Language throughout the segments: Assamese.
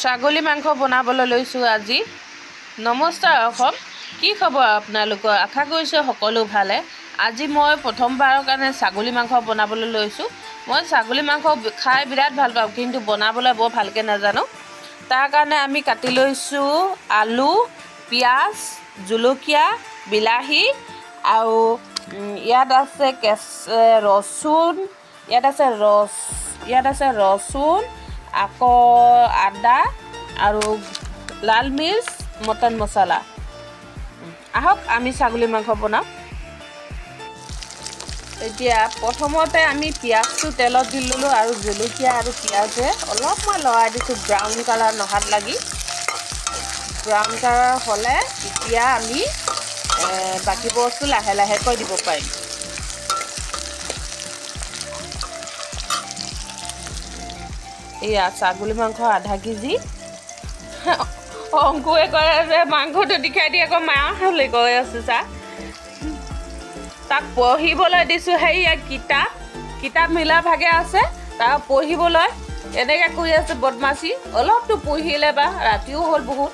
ছাগলী মাংস বনাবলৈ লৈছোঁ আজি। নমস্কাৰ অসম, কি খবৰ আপোনালোকৰ? আশা কৰিছোঁ সকলো ভালে। আজি মই প্ৰথমবাৰৰ কাৰণে ছাগলী মাংস বনাবলৈ লৈছোঁ। মই ছাগলী মাংস খাই বিৰাট ভাল পাওঁ, কিন্তু বনাবলৈ বৰ ভালকৈ নাজানো। তাৰ কাৰণে আমি কাটি লৈছোঁ আলু, পিঁয়াজ, জলকীয়া, বিলাহী আৰু ইয়াত আছে কেঁচ ৰচুন, ইয়াত আছে ৰচুন, আকৌ আদা আৰু লাল মিৰ্চ, মটন মছলা। আহক আমি ছাগলী মাংস বনাওঁ। এতিয়া প্ৰথমতে আমি পিঁয়াজটো তেলত দি ল'লোঁ আৰু জলকীয়া আৰু পিঁয়াজে অলপ মই লৰাই দিছোঁ ব্ৰাউন কালাৰ নহাত লাগি। ব্ৰাউন কালাৰ হ'লে তেতিয়া আমি বাকী বস্তু লাহে লাহেকৈ দিব পাৰিম। এয়া ছাগলী মাংস আধা কেজি। অংকুৱে কৈ আছে মাংসটো দেখাই দি, আকৌ মা বুলি কৈ আছে। চা, তাক পঢ়িবলৈ দিছোঁ, সেইয়া কিতাপ মিলা ভাগে আছে, তাক পঢ়িবলৈ এনেকৈ কৰি আছে বদমাচি। অলপতো পঢ়িলে বা ৰাতিও হ'ল বহুত।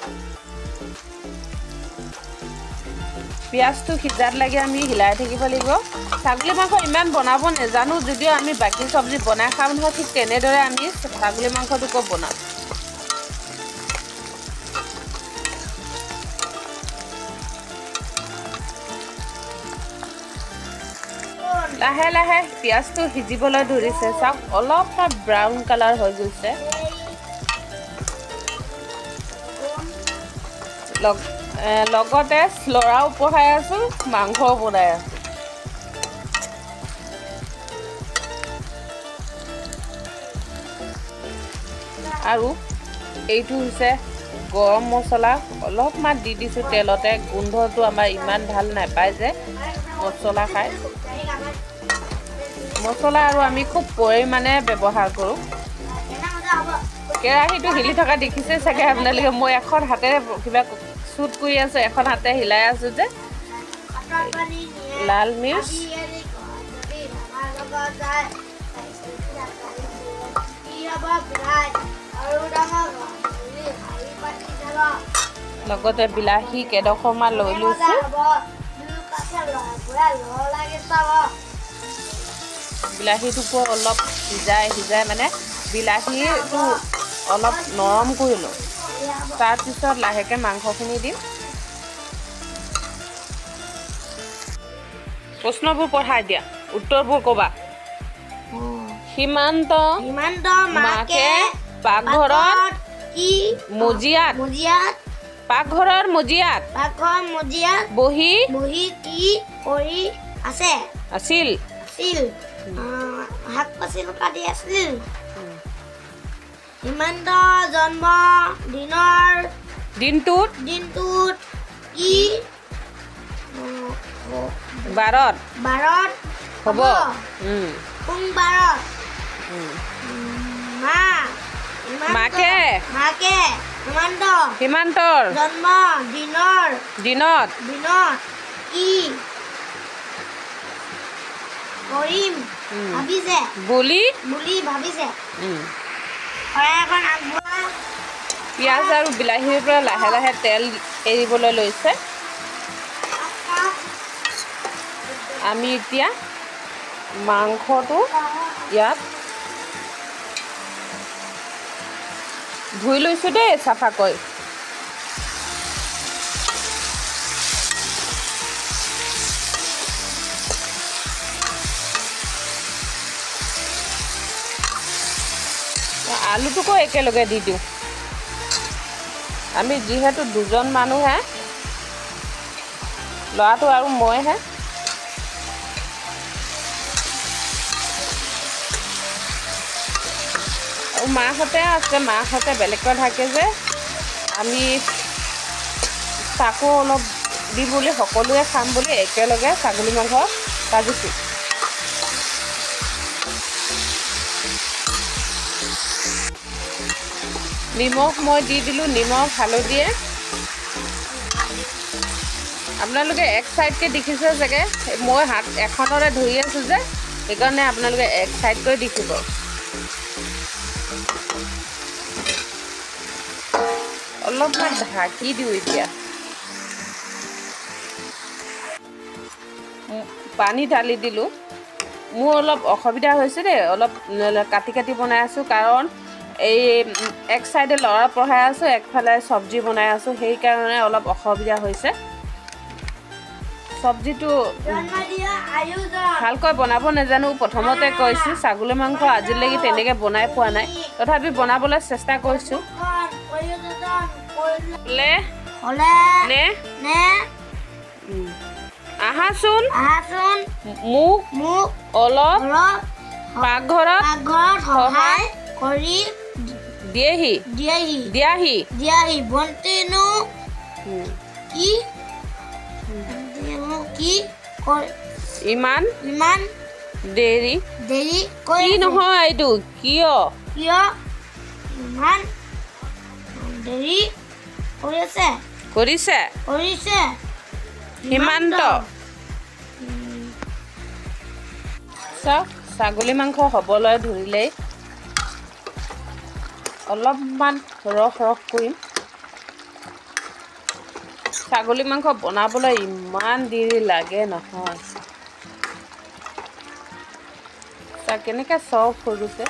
পিঁয়াজটো সিজাত লাগি আমি হিলাই থাকিব লাগিব। ছাগলী মাংস ইমান বনাব নাজানো যদিও আমি বাকী চব্জি বনাই খাওঁ নহয়, ঠিক তেনেদৰে আমি ছাগলী মাংসটোকো বনাম। লাহে লাহে পিঁয়াজটো সিজিবলৈ ধৰিছে, চাওক অলপমান ব্ৰাউন কালাৰ হৈ গৈছে। লগতে ল'ৰাও পঢ়াই আছোঁ, মাংসও বনাই আছোঁ। আৰু এইটো হৈছে গৰম মছলা, অলপমান দি দিছোঁ তেলতে। গোন্ধটো আমাৰ ইমান ভাল নাপায় যে মছলা খাই। মছলা আৰু আমি খুব পৰিমাণে ব্যৱহাৰ কৰোঁ। কেৰাহীটো হিলি থকা দেখিছে চাগে আপোনালোকে, মই এখন হাতেৰে কিবা চুট কৰি আছোঁ, এখন হাতে হিলাই আছোঁ যে। লাল মিৰ্চ, লগতে বিলাহী কেইডোখৰমান লৈ লৈছোঁ। বিলাহীটোকো অলপ সিজাই সিজাই মানে বিলাহীটো অলপ নৰম কৰি লওঁ, তাৰপিছত লাহেকৈ মাংসখিনি দিম। প্ৰশ্নবোৰ পঢ়াই দিয়া, উত্তৰবোৰ ক'বা। সীমান্ত মাকে পাকঘৰত কি মজিয়াত পাকঘৰৰ মজিয়াত বহি বহি কি কৰি আছে আছিল শাক পাচলি কাটি আছিল। সীমান্ত জন্ম দিনৰ দিনটোত কি বাৰত হ'ব? সোমবাৰত। মাকে সীমান্তৰ জন্ম দিনৰ দিনত কি কৰিম ভাবিছে বুলি ভাবিছে। পিঁয়াজ আৰু বিলাহীৰ পৰা লাহে লাহে তেল এৰিবলৈ লৈছে। আমি এতিয়া মাংসটো ইয়াত ধুই লৈছোঁ দেই চাফাকৈ। আলুটোকো একেলগে দি দিওঁ। আমি যিহেতু দুজন মানুহে, ল'ৰাটো আৰু মইহে। আৰু মাহঁতে আছে, মাহঁতে বেলেগকৈ থাকে যে, আমি তাকো অলপ দি বুলি সকলোৱে খাম বুলি একেলগে ছাগলী মাংস ভাজিছোঁ। নিমখ মই দি দিলোঁ, নিমখ হালধিয়ে। আপোনালোকে এক চাইডকৈ দেখিছে চাগে, মই হাত এখনৰে ধৰি আছোঁ যে, সেইকাৰণে আপোনালোকে এক চাইডকৈ দেখিব। অলপমান ঢাকি দিওঁ। এতিয়া পানী ঢালি দিলোঁ। মোৰ অলপ অসুবিধা হৈছে দেই, অলপ কাটি কাটি বনাই আছোঁ, কাৰণ এই এক চাইডে ল'ৰা পঢ়াই আছোঁ, একফালে চব্জি বনাই আছোঁ, সেইকাৰণে অলপ অসুবিধা হৈছে। চব্জিটো ভালকৈ বনাব নাজানো, প্ৰথমতে কৈছোঁ। ছাগলী মাংস আজিলৈকে তেনেকৈ বনাই পোৱা নাই, তথাপি বনাবলৈ চেষ্টা কৰিছোঁ। আহাচোন মোক অলপ পাকঘৰত সহায় কৰি দিয়েহি দিয়াহি। ভণ্টিনো কি কি ইমান ইমান দেৰি দেৰি কি নহয়, এইটো কিয় কিয় ইমান দেৰি কৰিছে কৰিছে কৰিছে সীমান্ত। চাওক, ছাগলী মাংস হ'বলৈ ধৰিলেই অলপমান ৰস ৰস কৰিম। ছাগলী মাংস বনাবলৈ ইমান দেৰি লাগে নহয়। চাওক কেনেকৈ চফ হৈ গৈছে,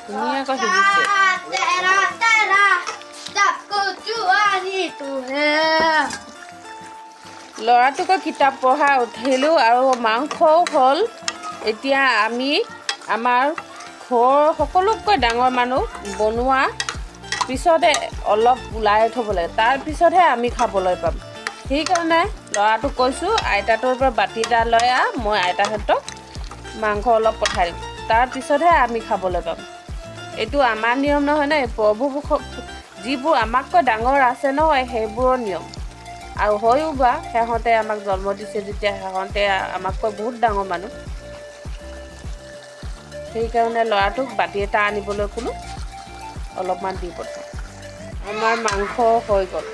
ধুনীয়াকৈ সিজিছে। ল'ৰাটোকো কিতাপ পঢ়া উঠিলোঁ আৰু মাংসও হ'ল। এতিয়া আমি আমাৰ ঘৰৰ সকলোতকৈ ডাঙৰ মানুহ বনোৱা পিছতে অলপ ওলাই থ'ব লাগে, তাৰপিছতহে আমি খাবলৈ পাম। সেইকাৰণে ল'ৰাটোক কৈছোঁ, আইতাটোৰ পৰা বাতি এটা লৈ আহ, মই আইতাহঁতক মাংস অলপ পঠাই দিম, তাৰপিছতহে আমি খাবলৈ পাম। এইটো আমাৰ নিয়ম নহয় নহয়, প্ৰভু যিবোৰ আমাতকৈ ডাঙৰ আছে নহয় সেইবোৰৰ নিয়ম। আৰু হয়ো বা সিহঁতে আমাক জন্ম দিছে যেতিয়া সিহঁতে আমাতকৈ বহুত ডাঙৰ মানুহ, সেইকাৰণে ল'ৰাটোক বাতি এটা আনিবলৈ ক'লোঁ, অলপমান দি পঠাওঁ। আমাৰ মাংস হৈ গ'ল।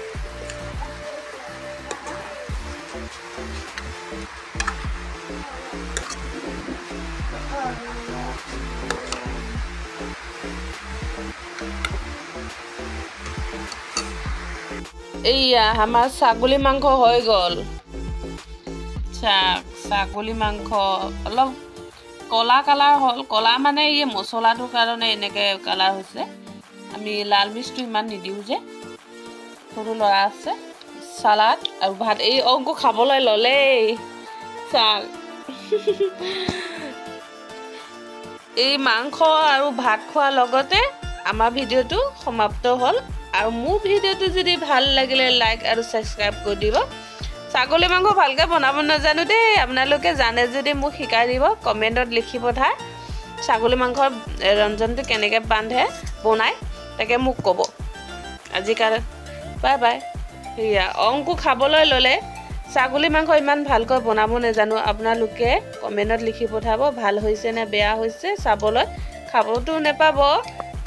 এইয়া আমাৰ ছাগলী মাংস হৈ গ'ল। ছাগলী মাংস অলপ ক'লা কালাৰ হ'ল, ক'লা মানে এই মছলাটোৰ কাৰণে এনেকৈ কালাৰ হৈছে। আমি লাল মিৰ্চটো ইমান নিদিওঁ যে, সৰু ল'ৰা আছে। চালাড আৰু ভাত। এই অংকু খাবলৈ ল'লেই। চাওক, এই মাংস আৰু ভাত খোৱাৰ লগতে আমাৰ ভিডিঅ'টো সমাপ্ত হ'ল। আৰু মোৰ ভিডিঅ'টো যদি ভাল লাগিলে লাইক আৰু ছাবস্ক্ৰাইব কৰি দিব। ছাগলী মাংস ভালকৈ বনাব নাজানো দেই, আপোনালোকে জানে যদি মোক শিকাই দিব, কমেণ্টত লিখি পঠায়। ছাগলী মাংসৰ ৰঞ্জনটো কেনেকৈ বান্ধে বনায় তাকে মোক ক'ব। আজিকালি বাই বাই। সেয়া অংকু খাবলৈ ল'লে। ছাগলী মাংস ইমান ভালকৈ বনাব নাজানো, আপোনালোকে কমেণ্টত লিখি পঠাব ভাল হৈছে নে বেয়া হৈছে। চাবলৈ খাবতো নাপাব,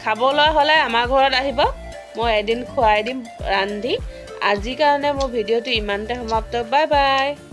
খাবলৈ হ'লে আমাৰ ঘৰত আহিব, মই এদিন খুৱাই দিম ৰান্ধি। আজিৰ কাৰণে মোৰ ভিডিঅ'টো ইমানতে সমাপ্ত। Bye bye.